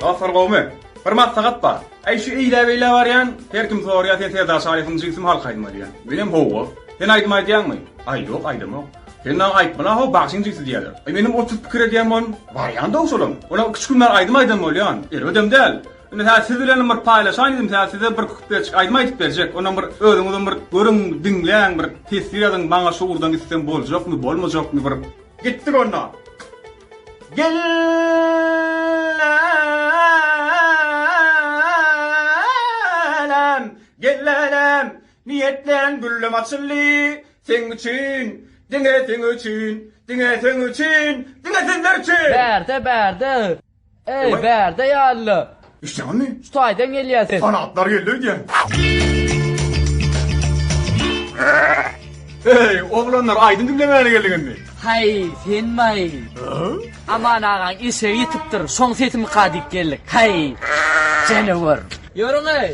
Dostlar gowmy? Bir maslahat bar. Äý şu eýlä-beýlä barýan, her kim soraýar sen Serdar Şalyýewiň jigisimi halk aýdym aýdýan. Menem howwa. Sen aýdym aýdýaňmy? Aý ýok aýdamok. Sen dagy aýtmaly how bagşyň jigisi diýýärler. Aý menem oturyp pikir edýän bolun. Barýan-da şolam. Olam kiçi günler aýdym aýdan bolýan. Erbedem däl. Indi hä siz bilenem bir paýlaşaýyn diýdim, hä size bir küpleçik aýdym aýdyp berjek. Onam bir özüňizem bir görüň, diňläň, bir teswir ýazyň, maňa şu ugurdan gitsem boljakmy, bolmajakmy bir. Gitdik onda. Gelläläm, gelläläm, niýetlän güllem açyldy, seň üçin, diňe seň üçin, diňe seň üçin, diňe sizler üçin! Bärde, bärde. Eý, bärde ýaly. Eşitýäňmi? Şu taýdan gelýär ses. Fanatlar geldi öýdýän. Eý, oglanlar aýdym diňlemäne geldik indi. Haý, senmaý. Aman agaň eşegi ýitipdir, şoň sesimika diýip geldik. Haý, janawer. Ýörüň-eý.